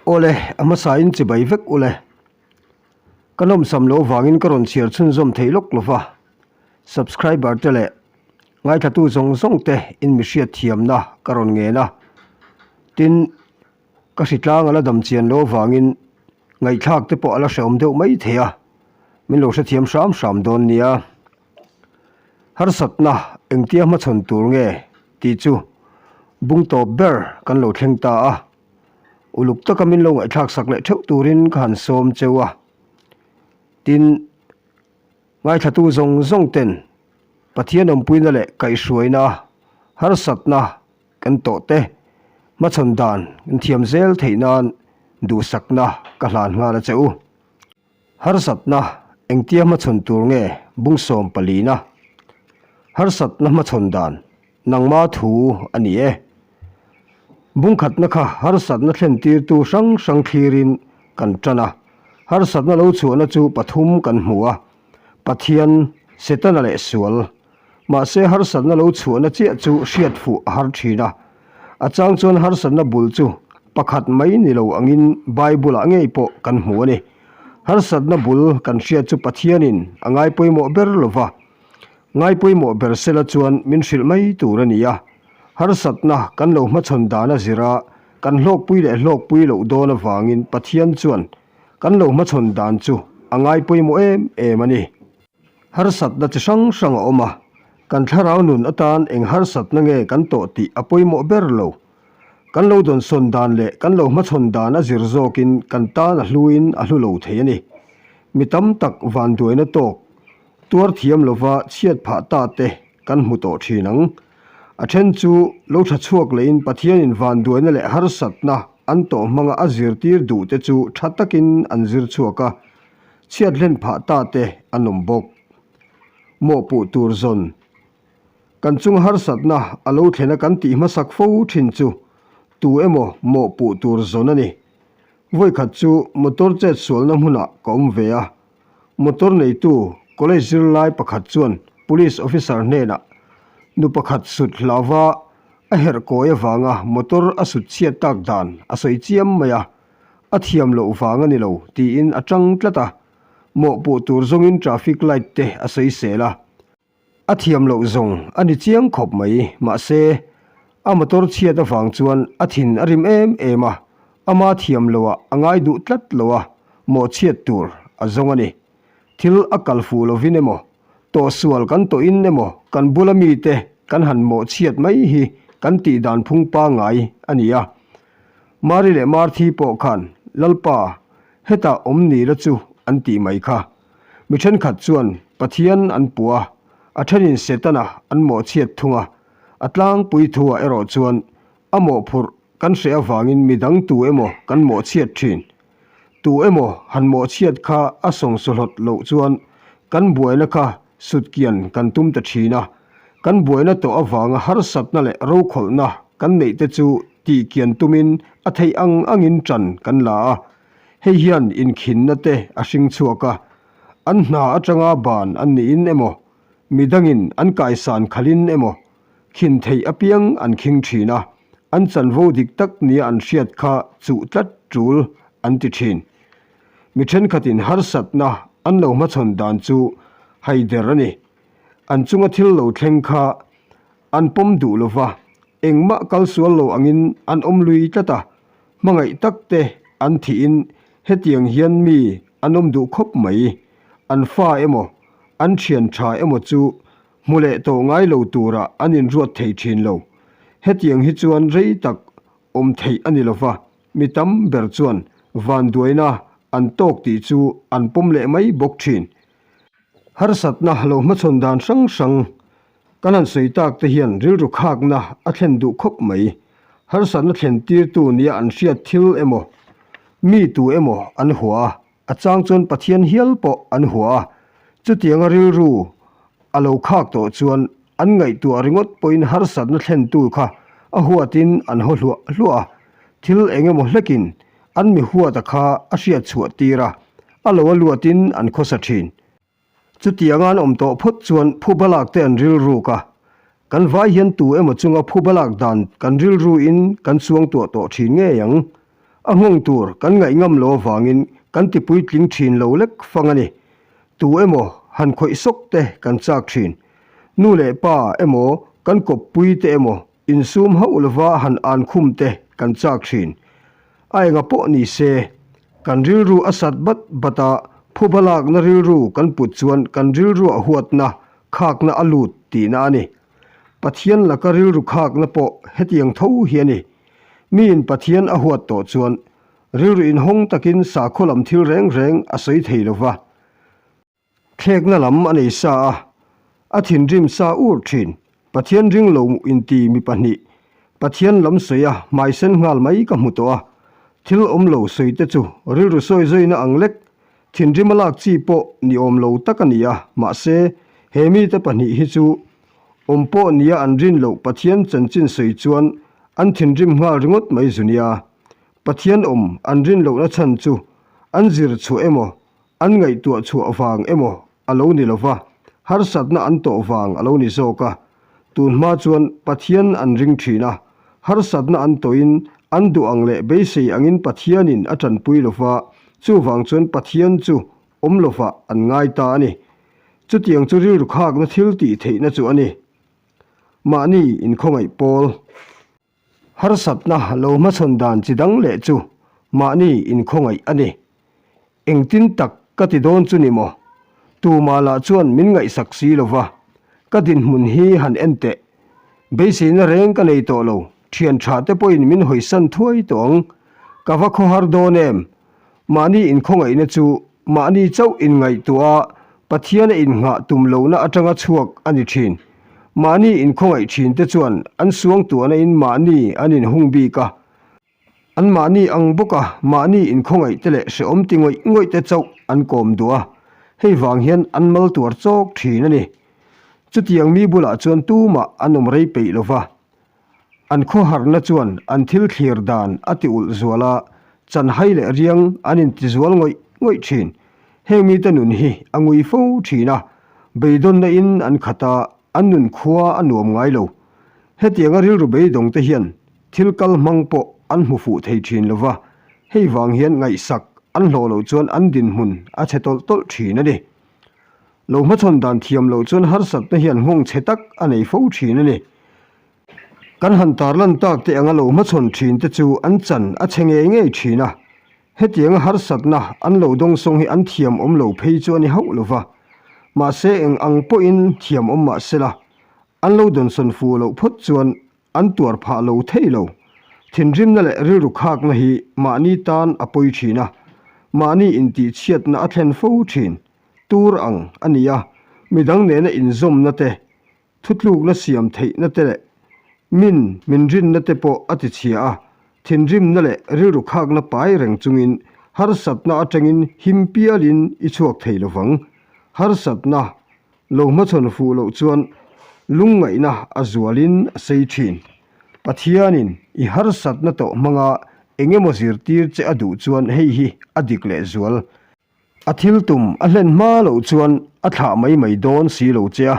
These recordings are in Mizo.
Awle, a hmasain chibai vek ule. Ka nawmsam lo vangin ka rawn chhiar chhunzawm thei lawk lo va, subscriber te leh ngaithlatu zawng zawng te in mi hriat thiamna ka rawn ngen a. Tin, ka hritlang a la dam chian lo vangin ngaihthlak te pawh a la hrehawm deuh mai thei a, min lo hrethiam hram hram dawn nia. Harsatna engtia hmachhawn tur nge tih chu bung tawp ber kan lo thleng ta a, uluk taka min lo ngaihthlak sak leh theuh turin ka han sawm cheu a. Tin, ngaithlatu zawng zawng ten Pathian awmpuina leh kaihhruaina harsatna kan tawh te hmachhawn dan kan thiam zel theih nan duhsakna ka hlan nghal a che u. Harsatna engtia hmachhawn tur nge bung sawm palina? Harsatna hmachhawn dan nangma thu a ni e. Bung khatna kha harsatna thlen tirtu hrang hrang thlirin kan tan a. Harsatna lo chhuahna chu pathum kan hmu a, Pathian, Setana leh Sual. Mahse harsatna lo chhuahna chiah chu hriat fuh a har thin a. A chang chuan harsatna bul chu pakhat mai ni lo angin Bible-ah ngei pawh kan hmu a ni. Harsatna bul kan hriat chu Pathianin a ngai pawimawh ber lo va, ngai pawimawh ber sela chuan min hrilh mai tur a ni a. Harsatna kan lo hmachhawn dan a zir a, kan hlawkpui leh hlawkpui loh dawn avangin Pathian chuan kan lo hmachhawn dan chu a ngai pawimawh em em a ni. Harsatna chi hrang hrang a awm a, kan thlarau nun atan eng harsatna nge kan tawh tih a pawimawh ber lo. Kan lo dawnsawn dan leh kan lo hmachhawn dan a zir zawkin kan tan a hluin a hlu lo thei a ni. Mi tam tak vanduaina tawk, tuar thiam lova chhiat phah ta te kan hmu tawh thin ang. A then chu lo tha chhuak lehin Pathianin vanduaina leh harsatna an tawh hmanga a zirtir duh te chu tha takin an zir chhuak a, Chhiat hlen phah ta te an awm bawk. Mawhpuh tur zawn. Kan chung harsatna a lo thlena kan tih hmasak fo thin chu tu emaw mawhpuh tur zawn a ni. Vawikhat chu motor chet sualna hmunah ka awm ve a. Motor neitu college zirlai pakhat chuan police officer hnenah nu pakhat sut hlauva a herh kawi avanga motor a sut chhiat tak dan a sawi chiam mai a. A thiam loh vang a ni lo tiin a tang tlat a, mawhpuh tur zawngin traffic light te a sawisel a. A thiam loh zawng a ni chiang khawp mai, mahse, a motor chhiat avang chuan a thin a rim em em a, ama thiam loah a ngai duh tlat lo a, mawhchhiat tur a zawng a ni. Thil a kal fuh lovin emaw, tawhsual kan tawhin emaw kan bula mite kan han mawhchhiat mai hi kan tih dan phung pangngai a ni a. Mari leh Marthi pawh khan Lalpa, hetah awm ni la chu an tih mai kha. Mi thenkhat chuan Pathian an puh a, a thenin Setana an mawhchhiat thung a, a tlangpui thuah erawh chuan a mawhphurh kan hreh avangin midang tu emaw kan mawhchhiat thin. Tu emaw han mawhchhiat kha a sawngsawhlawt loh chuan kan buaina kha sutkian kan tum ta thin a, kan buaina tawh avanga harsatna leh rokhawlhna kan neih te chu tihkian tumin a theih ang angin ṭan kan la a, hei hian inkhinna te a hring chhuak a, an hna atanga ban an niin emaw, midangin an kaisan khalhin emaw khin theih apiang an khing thin a, an chanvo dik tak nia an hriat kha chuh tlat tul an ti thin. Mi thenkhatin harsatna an lo hmachhawn dan chu haider a ni. An chunga thil lo thleng kha an pawm duh lo va, engmah kal sual lo angin an awm lui tlat a, hmangaih tak te an thihin hetiang hian mi an awm duh khawp mai. An fa emaw, an thian tha emaw chu Hmu leh tawh ngai lo turah an inruat thei thin lo. Hetiang hi chuan rei tak awm theih a ni lova, mi tam ber chuan vanduaina an tawk tih chu an pawm leh mai bawk thin. Harsatna lo hmachhawn dan hrang hrang kan han sawi tak te hian rilru khakna a thlen duh khawp mai. Harsatna thlen tirtu nia an hriat thil emaw, mi tu emaw an hua a, A chang chuan Pathian hial pawh an hua a, chutianga rilru a lo khak tawh chuan an ngaihtuah ringawt pawhin harsatna thlentu kha a huatin an haw hluah hluah a, thil eng emaw hlekin an mi huata kha a hriat chhuah tir a, a lo a luatin an khawsa thin. Chutianga an awm tawh phawt chuan phuba lak te an rilruk a, kan vai hian tu emaw chunga phuba lak dan kan rilruin kan chuangtuah tawh thin ngei ang. A nghawng tur kan ngaih ngam lo avangin kan ti puitling thin lo lek fang a ni. Tu emaw han khawih sawk te kan chak thin. Nu leh pa emaw kan kawppui te emaw insum hauh lova han an khum te kan chak thin. A enga pawh ni se, kan rilru a sat bat bat a, phuba lakna rilru kan put chuan kan rilruah huatna, khakna a lut tihna a ni. Pathian laka rilru khakna pawh hetiang tho hi a ni. Miin Pathian a huat tawh chuan rilru inhawng takin sakhaw lam thil reng reng a sawi thei lo va. Thlekna lam a nei sa a, a thinrim sa ur thin. Pathian ring lo inti mi pahnih, Pathian lam sawi a hmaisen nghal mai ka hmu tawh a. Thil awm lo sawi te chu rilru sawi zawina ang lek, thinrim a lak chi pawh ni awm lo tak a ni a, mahse he mite pahnih hi chu Awm pawh nia an rin loh Pathian chanchin sawi chuan an thinrim nghal ringawt mai zu nia. Pathian awm an rin lohna chhan chu an zir chhuah emaw, an ngaihtuah chhuah vang emaw a lo ni lova, harsatna an tawh vang a lo ni zawk a. Tun hma chuan Pathian an ring thin a, harsatna an tawhin an duh ang leh beisei angin Pathianin a tanpui lova, chuvang chuan Pathian chu awm lovah an ngai ta a ni. Chutiang chu rilru khakna thil tih theihna chu a ni. Mahni inkhawngaih pawl. Harsatna lo hmachhawn dan chi dang leh chu mahni inkhawngaih a ni. Engtin tak ka ti dawn chu ni maw? Tumah lah chuan min ngaihsak si lo va, ka dinhmun hi han en teh. Beiseina reng ka nei tawh lo, thian tha te pawhin min hawisan thuai tawh ang. Ka va khawhar dawn em? Mahni inkhawngaihna chu mahni chauh inngaihtuah a, Pathian a innghah tum lohna atanga chhuak a ni thin. Mahni inkhawngaih thin te chuan an suangtuahna in mahni an inhung bik a. An mahni ang bawka mahni inkhawngaih te leh hrehawm ti ngawih ngawih te chauh an kawm duh a, hei vang hian an mal tuar chawk thin a ni. Chutiang mi bulah chuan tumah an awm rei peih lova. An khawharna chuan an thil thlir dan a ti ulh zual a, chanhai leh riang an intizual ngawih ngawih thin. Heng mite nun hi a ngui fo thin a, beidawnna in an khat a, an nun khua a nuam ngai lo. Hetianga rilru beidawng te hian thil kal hmang pawh an hmu fuh thei thin lo va, hei vang hian ngaihsak an hlawh loh chuan an dinhmun a chhe tawlh tawlh thin a ni. Lo hmachhawn dan thiam loh chuan harsatna hian nghawng chhe tak a nei fo thin a ni. Kan han tarlan tak te anga lo hmachhawn thin te chu an chan a chhe ngei ngei thin a, hetianga harsatna an lo dawngsawng hi an thiam awm lo phei chu a ni hauh lo va. Mahse eng ang pawhin thiam awm mah sela, an lo dawnsawn fuh loh phawt chuan an tuar phah lo thei lo. Thinrimna leh rilru khakna hi mahni tan a pawi thin a, mahni intihchhiatna a thlen fo thin. Tur ang a ni a, midang nena inzawmna te, thutlukna siam theihna te leh min min rinna te pawh a tichhia a, thinrimna leh rilru khakna pai reng chungin harsatna atangin him pialin i chhuak thei lovang. Harsatna lo hmachhawn fuh loh chuan lungngaihna a zualin a sei thin. Pathianin i harsatna tawh hmanga engemaw zirtir che a duh chuan hei hi a dik lehzual. A thil tum a hlen hma loh chuan a thlah mai mai dawn si lo che a,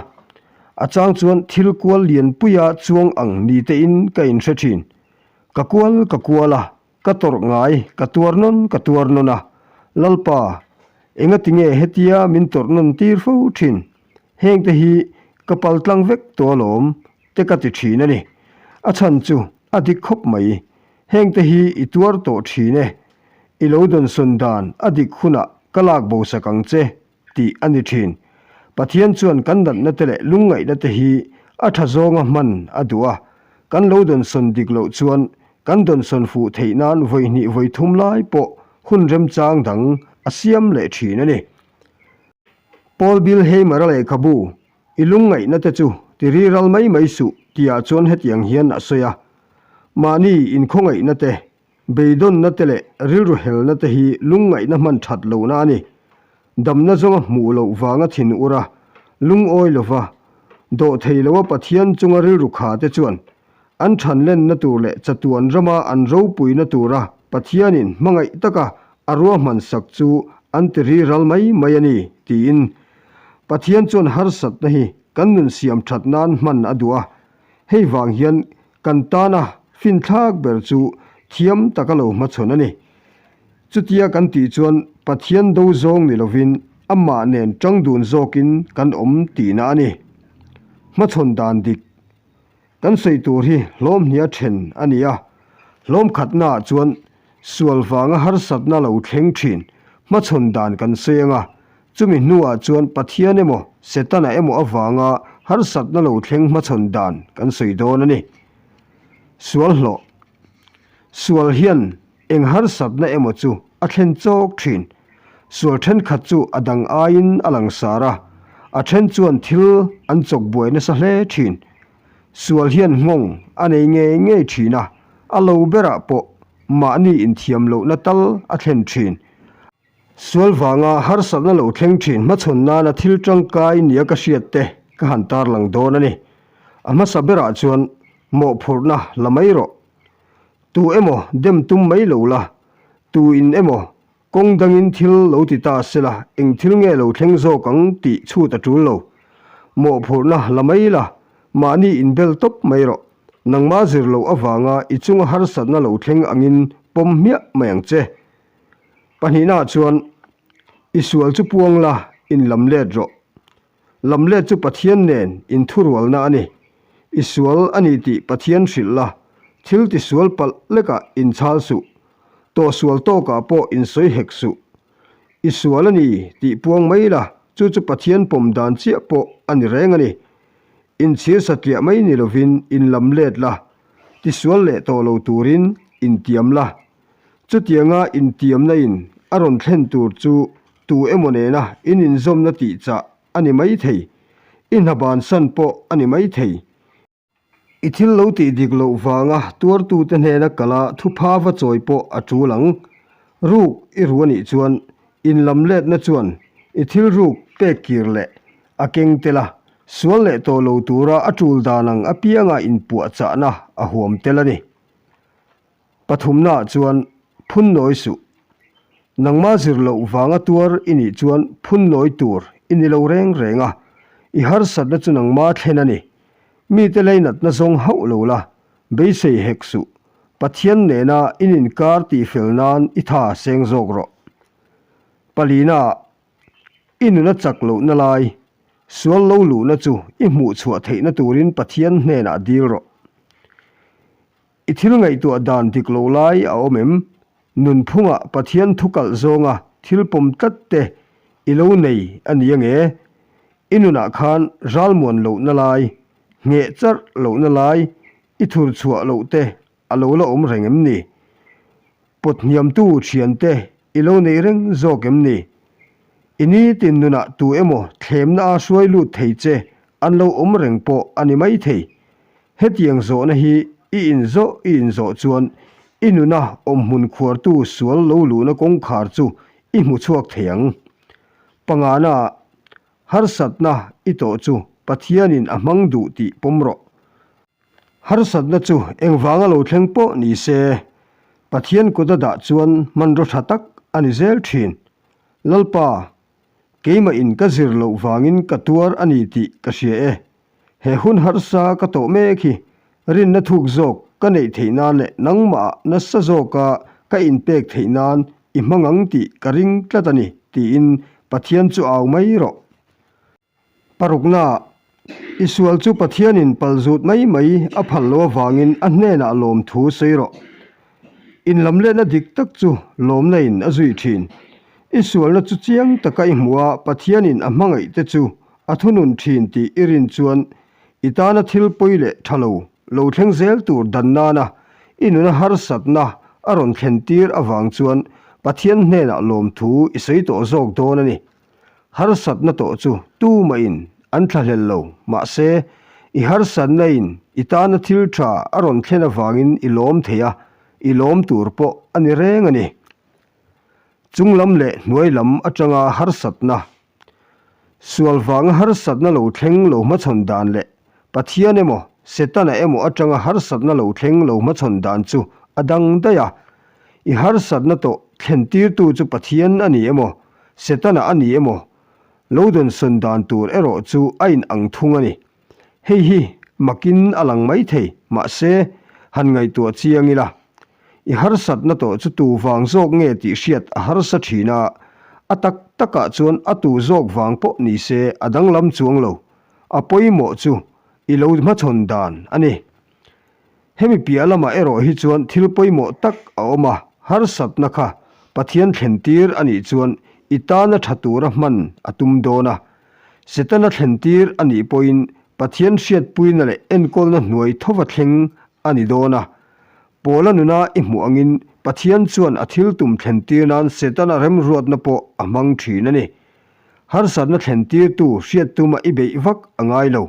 a chang chuan thil kual lianpuia chuang ang ni tein ka inhre thin. Ka kual ka kual a, ka tawrh ngai ka tuar nawn ka tuar nawn a, Lalpa, engatinge hetia min tawrh nawn tir fo thin? Hengte hi ka pal tlang vek tawh alawm te ka ti thin a ni. A chhan chu a dik khawp mai. Hengte hi i tuar tawh thin e, I lo dawnsawn dan a dik hunah ka lak bo sak ang che, tih a ni thin. Pathian chuan kan natna te leh lungngaihna te hi a tha zawnga hman a duh a, kan lo dawnsawn dik loh chuan kan dawnsawn fuh theih nan vawi hnih vawi thum lai pawh hun remchang dang a siam leh thin a ni. Paul Bilheimer-a lehkhabu, I lungngaihna te chu ti riral mai mai suh tihah chuan hetiang hian a sawi a, Mahni inkhawngaihna te Beidawnna te leh rilru helna te hi lungngaihna hman that lohna a ni. Damna zawnga hmuh loh vanga thin ur a, lungawi lova, dawh thei loa Pathian chunga rilru kha te chuan an thanlenna tur leh chatuan rama an ropuina tura Pathianin hmangaih taka a ruahman sak chu an ti riral mai mai a ni, tiin Pathian chuan harsatna hi kan nun siam that nan hman a duh a. Hei vang hian kan tana finthlak ber chu thiam taka lo hmachhawn a ni. Chutia kan tih chuan Pathian do zawng ni lovin amah nen tang dun zawkin kan awm tihna a ni. Hmachhawn dan dik kan sawi tur hi hlawm hnia then a ni a, hlawm khatnaah chuan sual vanga harsatna lo thleng thin hmachhawn dan kan sawi ang a, chumi hnuah chuan Pathian emaw Setana emaw avanga harsatna lo thleng hmachhawn dan kan sawi dawn a ni. Sual hlawh Sual hian Eng harsatna emaw chu a thlen chawk thin. Sual thenkhat chu a dang aiin a langsar a, a then chuan thil an chawk buai nasa hle thin. Sual hian nghawng a nei ngei ngei thin a, a lo berah pawh mahni inthiam lohna tal a thlen thin. Sual vanga harsatna lo thleng thin hmachhawn nana thil tangkai nia ka hriat te ka han tarlang dawn a ni. A hmasa berah chuan mawhphurhna la mai rawh. Tu emaw dem tum mai lo la, tu in emaw kawng dangin thil lo ti ta se la, eng thil nge lo thleng zawk ang tih chhut a tul lo. Mawhphurhna la mai la, mahni inbel tawp mai rawh. Nangmah zir loh avanga i chunga harsatna lo thleng angin pawm hmiah mai ang che. Pahnihnaah chuan, i sual chu puang la, inlam let rawh. Lamlet chu Pathian nen inthurualna a ni. I sual a ni tih Pathian hrilh la, thil tisual palh lekah inchhal suh. Tawhsual tawkah pawh insawi hek suh. I sual a ni tih puang mai la, chu chu Pathian pawm dan chiah pawh a ni reng a ni. Inchhir satliah mai ni lovin inlamlet la, tisual leh tawh lo turin intiam la. Chutianga intiamna in a rawn thlen tur chu tu emaw nena in inzawmna tih chah a ni mai thei, i hna bansan pawh a ni mai thei. I thil lo tih dik loh vanga tuartute hnena kala thupha va chawi pawh a tul ang. Ruk i ru a nih chuan inlamletna chuan i thil ruk pek kir leh a keng tel a, sual leh tawh lo tura a tul dan ang apianga inpuahchahna a huam tel a ni. Pathumnaah chuan phun nawi suh. Nangmah zir loh vanga tuar i nih chuan phun nawi tur i ni lo reng reng a, i harsatna chu nangmah thlen a ni. Mite leinatna zawng hauh lo la, beisei hek suh. Pathian nena in inkar tihfel nan i tha seng zawk rawh. Palinaah, i nuna chak lohna lai, sual lo luhna chu i hmuhchhuah theihna turin Pathian hnenah dil rawh. I thil ngaihtuah dan dik lo lai a awm em? Nunphungah Pathian thu kalh zawnga thil pawm tlat te i lo nei a ni ange? I nunah khan ralmuan lohna lai, ngheh charh lohna lai i thur chhuah loh te a lo la awm reng em ni? Pawt hniamtu thiante i lo nei reng zawk em ni? I nitin nunah tu emaw thlemna a hruai lut thei che an lo awm reng pawh a ni maithei. Hetiang zawhna hi i inzawh i inzawh chuan i nuna awmhmun khuartu sual lo luhna kawngkhar chu i hmu chhuak thei ang. Pangana harsatna i tawh chu Pathianin a hmang duh tih pawm rawh. Harsatna chu engvanga lo thleng pawh ni se, Pathian kut a dah chuan hmanraw tha tak a ni zel thin. Lalpa, keimah in ka zir loh vangin ka tuar a ni tih ka hria e. He hun harsa ka tawh mek hi rinna thuk zawk ka neih theih nan leh nangmah nasa zawka ka inpek theih nan i hmang ang tih ka ring tlat a ni, tiin Pathian chu au mai rawh. Parukna, I sual chu Pathianin palzut mai mai a phal lo avangin a hnenah lawmthu sawi rawh. Inlamletna dik tak chu lawmna in a zui thin. I sualna chu chiang taka i hmuh a, Pathianin a hmangaih te chu a thunun thin tih i rin chuan i tana thil pawi leh tha lo lo thleng zel tur dan nana i nuna harsatna a rawn thlen tir avang chuan Pathian hnenah lawmthu i sawi tawh zawk dawn a ni. Harsatna tawh chu tumahin an thlahlel lo, mahse, i harsatna in i tana thil tha a rawn thlen avangin i lawm thei a, i lawm tur pawh a ni reng a ni. Chung lam leh hnuai lam atanga harsatna, sual vanga harsatna lo thleng lo hmachhawn dan leh Pathian emaw, Setana emaw atanga harsatna lo thleng lo hmachhawn dan chu a dang daih a. I harsatna tawh thlentirtu chu Pathian a ni emaw, Setana a ni emaw, lo dawnsawn dan tur erawh chu a in ang thung a ni. Hei hi makin a lang mai thei, mahse, han ngaihtuah chiang ila. I harsatna tawh chu tu vang zawk nge tih hriat a harsa thin a, a tak takah chuan a tu zawk vang pawh ni se a danglam chuang lo. A pawimawh chu i lo hmachhawn dan a ni. Hemi piah lamah erawh hi chuan thil pawimawh tak a awm a, harsatna kha Pathian thlen tir a nih chuan i tana tha tura hman a tum dawn a. Setana thlen tir a nih pawhin Pathian hriatpuina leh enkawlna hnuai thova thleng a ni dawn a. Pawla nuna i hmuh angin Pathian chuan a thil tum thlen tir nan Setana remruatna pawh a hmang thin a ni. Harsatna thlen tirtu hriat tuma i beih vak a ngai lo.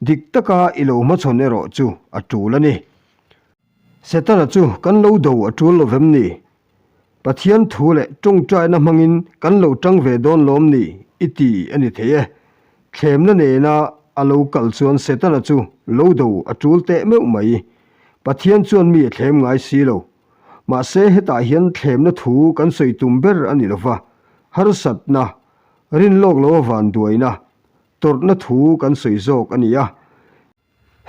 Dik taka i lo hmachhawn erawh chu a tul a ni. Setana chu kan lo do a tul lo vem ni? Pathian thu leh tawngtaina hmangin kan lo tang ve dawn lawm ni i ti a ni thei e. Thlemna nena a lo kal chuan Setana chu lo do a tul teh meuh mai. Pathian chuan mi a thlem ngai si lo. Mahse hetah hian thlemna thu kan sawi tum ber a ni lova, harsatna, rinlawk lo a vanduaina, tawrhna thu kan sawi zawk a ni a.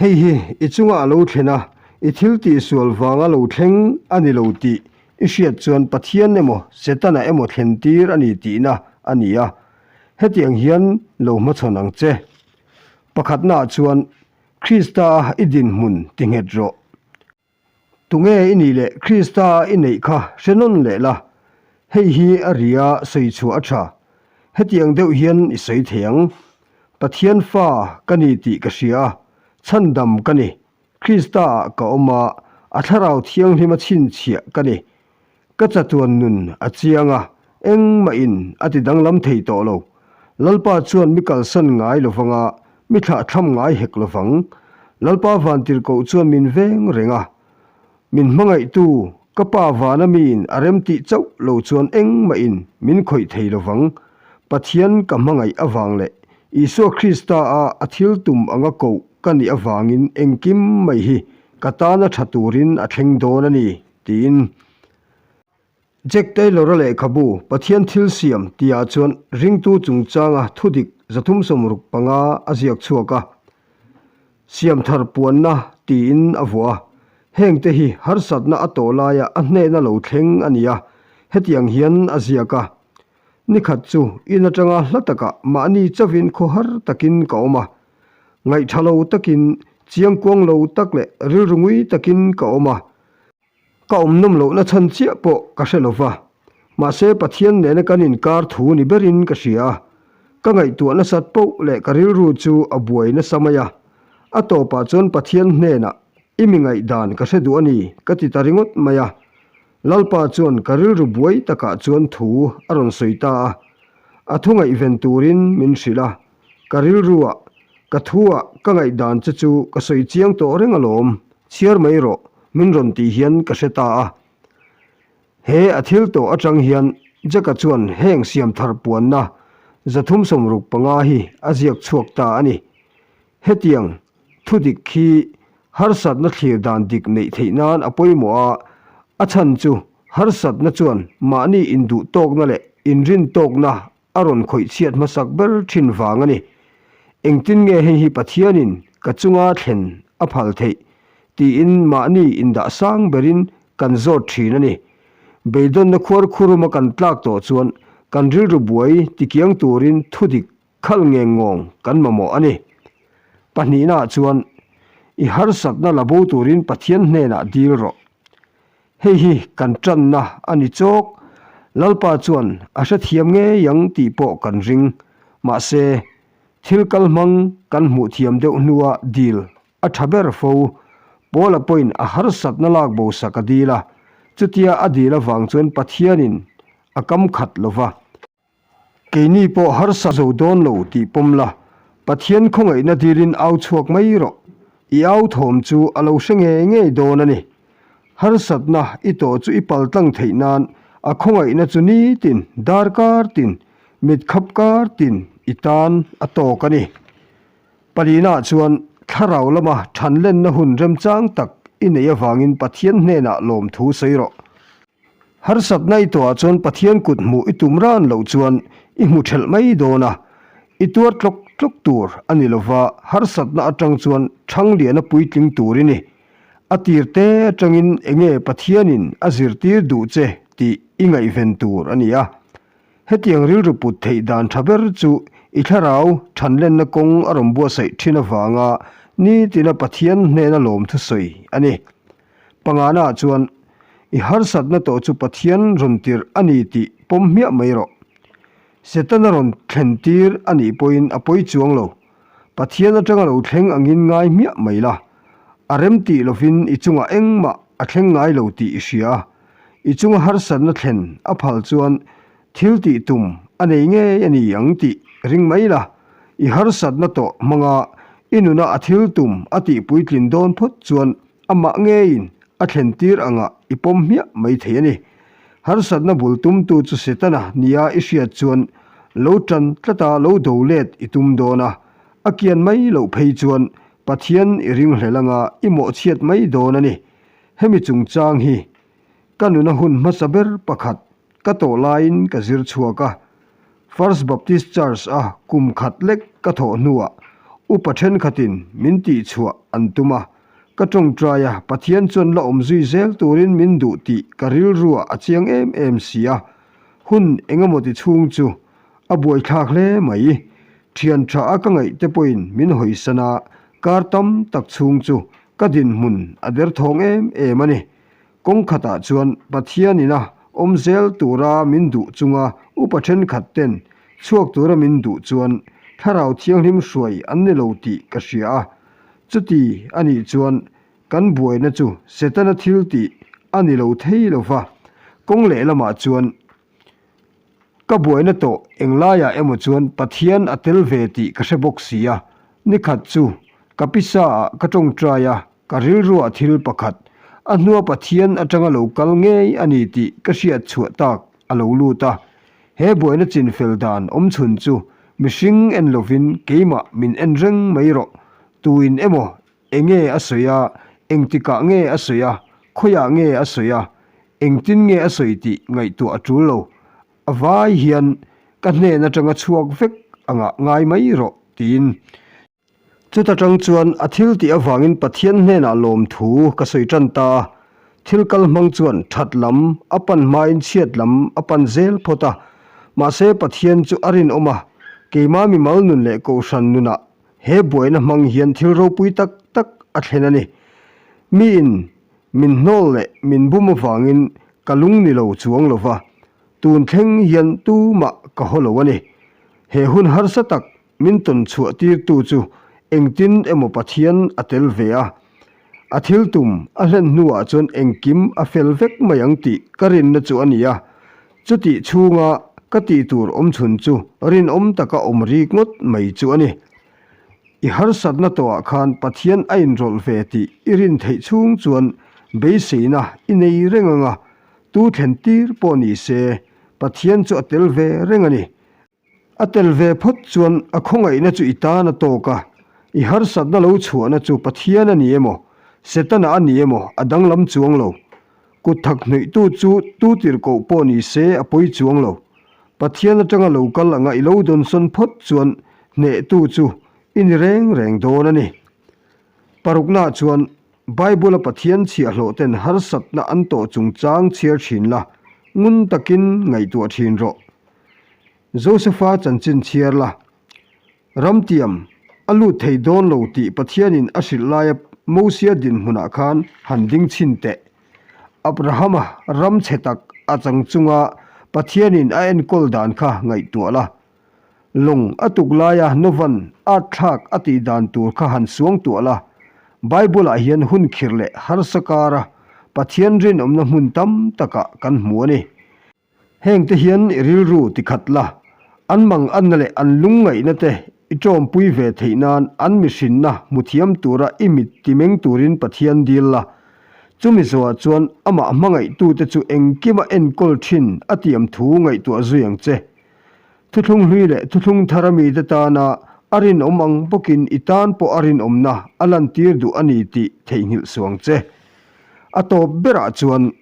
Hei hi i chunga a lo thlen a, i thil tihsual vanga lo thleng a ni lo tih i hriat chuan Pathian emaw Setana emaw thlen tir a ni tihna a ni a. Hetiang hian lo hmachhawn ang che. Pakhatnaah chuan Krista a i dinhmun ti nghet rawh. Tunge i nih leh Krista i neih kha hre nawn leh la, hei hi a ria sawi chhuah a tha. Hetiang deuh hian i sawi thei ang, Pathian fa ka ni tih ka hria a, chhandam ka ni, Krista ah ka awm a, a thlarau thianghlima chhinchhiah ka ni. Ka chatuan nun a chiang a, engmahin a ti danglam thei tawh lo. Lalpa chuan mi kalsan ngai lovang a, mi thlahthlam ngai hek lovang. Lalpa vantirhkoh chuan min veng reng a, min hmangaihtu ka pa vana miin a remtih chauh lo chuan engmahin min khawih thei lovang. Pathian ka hmangaih avang leh Isua Krista a a thil tum anga koh ka nih avangin engkim mai hi ka tana tha turin a thleng dawn a ni. Tiin Jack Taylor-a lehkhabu Pathian Thil Siam tihah chuan ringtu chungchanga thudik 365 a ziak chhuak a, Siamthar puanna tiin a vuah a. Hengte hi harsatna a tawh laia a hnehna lo thleng a ni a, hetiang hian a ziak a, Nikhat chu in atanga hla takah mahni chauhin khawhar takin ka awm a, ngaihtha lo takin, chiangkuang lo tak leh rilru ngui takin ka awm a. Ka awm nawm lohna chhan chiah pawh ka hre lo va, mahse Pathian nena kan inkar thu ni berin ka hria a. Ka ngaihtuah nasat poh leh ka rilru chu a buai nasa mai a. A tawpah chuan Pathian hnenah i mi ngaihdan ka hre duh a ni ka ti ta ringawt mai a. Lalpa chuan ka rilru buai takah chuan thu a rawn sawi ta a. A thu ngaihven turin min hrilh a, Ka rilruah, ka thuah ka ngaihdan che chu ka sawi chiang tawh reng alawm, chhiar mai rawh, min rawn tih hian ka hre ta a. He a thil tawh atang hian Jack-a chuan heng siam thar puanna 365 hi a ziak chhuak ta a ni. Hetiang thu dik khi harsatna thlir dan dik neih theih nan a pawimawh a, a chhan chu harsatna chuan mahni induh tawkna leh inrin tawkna a rawn khawih chhiat hmasak ber thin vang a ni. Engtin nge hei hi Pathianin ka chunga thlen a phal theih? tiin mahni indah sang berin kan zawt thin a ni. Beidawnna khuar khuruma kan tlak tawh chuan kan rilru buai tikiang turin thudik khalh ngeng ngawng kan mamawh a ni. Pahnihnaah chuan, I harsatna la bo turin Pathian hnenah dil rawh. Hei hi kan tanna a ni chawk. Lalpa chuan a hrethiam ngei ang tih pawh kan ring. Mahse, thil kal hmang kan hmuh thiam deuh hnua dil a tha ber fo. Paula pawhin a harsatna lak bo sak a dil a, chutia a dil avang chuan Pathianin a kam khat lo va. Keini pawh harsa zo dawn lo tih pawm la, Pathian khawngaihna dilin au chhuak mai rawh. I au thawm chu a lo hre ngei ngei dawn a ni. Harsatna i tawh chu i pal tlang theih nan a khawngaihna chu nitin, darkar tin, mitkhap kar tin i tan a tawk a ni. Palina chuan thlarau lama thanlenna hun remchang tak i neih avangin Pathian hnenah lawmthu sawi rawh. Harsatna i tuah chuan Pathian kut hmuh i tum ran loh chuan i hmu thelh mai dawn a, i tuar tlawk tlawk tur a ni lova, harsatna atang chuan Thangliana puitling tur i ni. A tir te atangin enge Pathianin a zirtir duh che tih i ngaihven tur a ni a. Hetiang rilru put theih dan tha ber chu i thlarau thanlenna kawng a rawn buatsaih thin avanga nitina Pathian hnena lawm thusawi a ni. Pangana ah chuan i harsatna tawh chu Pathian rawn tirh a ni tih pawm hmiah mai rawh. Setana rawn thlen tir a nih pawhin a pawi chuang lo. Pathian atanga lo thleng angin ngai hmiah mai la. A rem tih lovin i chungah engmah a thleng ngai lo tih i hria a. I chunga harsatna thlen a phal chuan thil tih tum a nei ngei a ni ang tih ring mai la. I harsatna tawh hmanga i nuna a thil tum a tih puitlin dawn phawt chuan amah ngeiin a thlen tir angah i pawm hmiah mai thei a ni. Harsatna bul tumtu chu Setana nia i hriat chuan lo tan tlata lo do let i tum dawn a, a kian mai loh phei chuan Pathian i ringhlel anga i mawhchhiat mai dawn a ni. Hemi chungchang hi ka nuna hun hmasa ber pakhat ka tawh laiin ka zir chhuak a. First Baptist Church a kum khat lek ka thawh hnuah upa thenkhatin min tihchhuah an tum a. Ka tawngtai a, Pathian chuan la awm zui zel turin min duh tih ka rilruah a chiang em em si a. Hun engemaw ti chhung chu a buaithlak hle mai. Thian tha a ka ngaih te pawhin min hawisan a, kar tam tak chhung chu Ka dinhmun a derthawng em em a ni. Kawng khatah chuan Pathian ina awm zel tura min duh chunga upa thenkhat ten chhuak tura min duh chuan Thlarau Thianghlim hruai an ni lo tih ka hria a. Chuti a nih chuan kan buaina chu Setana thil tih a ni lo thei lo va. Kawng lehlamah chuan Ka buaina tawh englaiah emaw chuan Pathian a tel ve tih ka hre bawk si a, nikhat chu ka pisa ah ka tawngtai a, ka rilruah thil pakhat, a hnua Pathian atanga lo kal ngei a ni tih ka hriat chhuah tak a lo lut a. He buaina chinfel dan awmchhun chu mihring en lovin keimah min en reng mai rawh, tuin emaw Enge a sawi a, engtikah nge a sawi a, khawiah nge a sawi a, engtin nge a sawi tih ngaihtuah a tul lo. A vai hian ka hnen atanga chhuak vek angah ngai mai rawh tiin. Chuta tang chuan a thil tih avangin Pathian hnenah lawmthu ka sawi tan ta a, thil kal hmang chuan that lam a pan hmain chhiat lam a pan zel phawt a, mahse Pathian chu a rinawm a, keimah mimal nun leh kohhran nunah He buaina hmang hian thil ropui tak tak a thlen a ni. Miin min hnawl leh min bum avangin ka lung ni lo chuang lo va, tun thleng hian tumah ka haw lo a ni. He hun harsa tak min tawn chhuah tirtu chu engtin emaw Pathian a tel ve a. A thil tum a hlen hnuah chuan engkim a fel vek mai ang tih ka rinna chu a ni a. Chutih chhunga ka tih tur awmchhun chu rinawm taka awm rik ngawt mai chu a ni. I harsatna tawhah khan Pathian a inrawlh ve tih i rin theih chhung chuan beiseina i nei reng ang a, tu thlen tir pawh ni se Pathian chu a tel ve reng a ni. A tel ve phawt chuan a khawngaihna chu i tan a tawk a, i harsatna lo chhuahna chu Pathian a ni emaw, Setana a ni emaw a danglam chuang lo. Kut thak hnawihtu chu tu tirhkoh pawh ni se a pawi chuang lo. Pathian atanga lo kal anga i lo dawnsawn phawt chuan hnehtu chu i ni reng reng dawn a ni. Paruknaah chuan Bible-a Pathian chhiahhlawhten harsatna an tawh chungchang chhiar thin la, ngun takin ngaihtuah thin rawh. Josepha chanchin chhiar la, Ramtiam a lut thei dawn lo tih Pathianin a hrilh laia Mosia dinhmunah khan han ding chhin teh. Abrahama ram chhe tak a chang chunga Pathianin a enkawl dan kha ngaihtuah la. Lawng a tuk laia Novan at thlak a tih dan tur kha han suang tuah la. Bible-ah hian hun khirh leh harsa kara Pathian rinawmna hmun tam takah kan hmu a ni. Hengte hian i rilru ti khat la, an mang anna leh an lungngaihna te i tawmpui ve theih nan an mihrinna hmu thiam tura i mit ti meng turin Pathian dil la. Chumi zawhah chuan amah hmangaihtute chu engkima enkawl thin a tiam thu ngaihtuah zui ang che. Thuthlung hlui leh thuthlung thar a mite tana a rinawm ang bawkin i tan pawh a rinawmna a lantir duh a ni tih theihnghilh suh ang che. A tawp berah chuan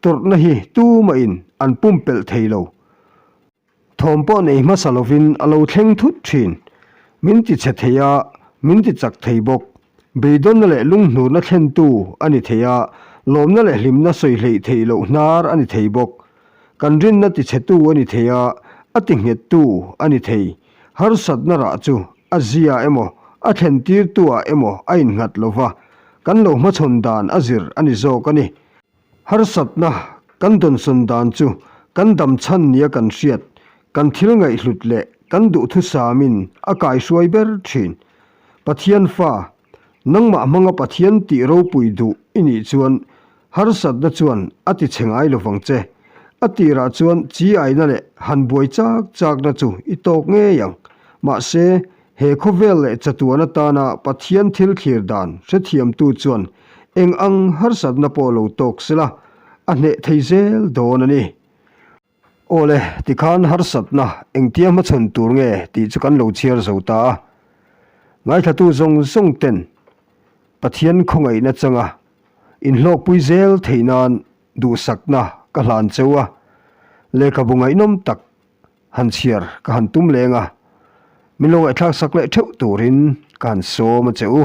Tawrhna hi tumahin an pumpelh thei lo. Thawm pawh nei hmasa lovin a lo thleng thut thin. Min ti chhe thei a, min ti chak thei bawk. Beidawnna leh lunghnurna thlentu a ni thei a, lawmna leh hlimna sawi hleih theih loh hnar a ni thei bawk. Kan rinna tichhetu a ni thei a, a tinghettu a ni thei. Harsatna rah chu a zia emaw, a thlentirtuah emaw a innghat lo va, kan lo hmachhawn dan a zir a ni zawk a ni. Harsatna kan dawnsawn dan chu kan dam chhan nia kan hriat, kan thil ngaihhlut leh kan duhthusamin a kaihruai ber thin. Pathian fa, nangmah hmanga Pathian tih ropui duh i nih chuan harsatna chuan a ti chhe ngai lo vang che. A tirah chuan chi aina leh han buai chak chakna chu i tawk ngei ang. Mahse, he khawvel leh chatuan atana Pathian thil thlir dan hrethiamtu chuan eng ang harsatna pawh lo tawk sela, a hneh thei zel dawn a ni. Aw le, tikhan harsatna engtia hmachhawn tur nge tih chu kan lo chhiar zo ta a. Ngaithlatu zawng zawng ten Pathian khawngaihna changa inhlawkpui zel theih nan duhsakna ka hlan cheu a, lehkhabu ngaihnawm tak han chhiar ka han tum leng a, min lo ngaihthlak sak leh theuh turin ka han sawm a che u.